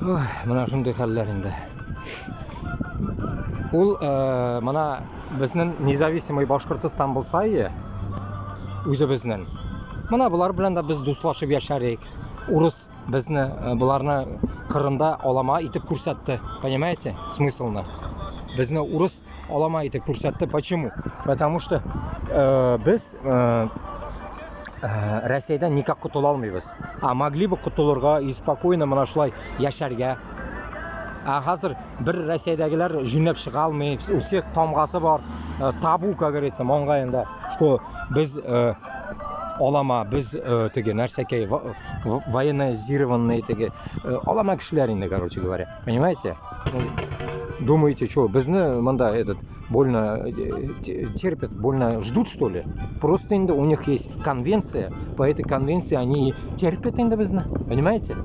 Ой, менә шундый хәлләр инде. Ул менә безнең независимый Башкортостан булса ие, үзебезнең. Менә болар белән дә без дуслашып яшәрик. Урыс безне боларны Кырымда алама итеп күрсәтте. Понимаете смыслны? Безне урыс алама итеп күрсәтте. Почему? Потому что без Россиядән никак котыла алмыйбыз. А могли бы котылырга и спокойно менә шулай яшәргә. А хәзер бер Россиядәгеләр җүнләп чыга алмый. У всех тамгасы бар, табу, как говорится, маңгаенда, что без алама, без теге нәрсәкәй военизированный теге алама кешеләр инде, короче говоря. Понимаете? Думаете, что, безне монда этот больно терпят, больно ждут, что ли? Просто инде у них есть конвенция, по этой конвенции они и терпят инде безне, понимаете?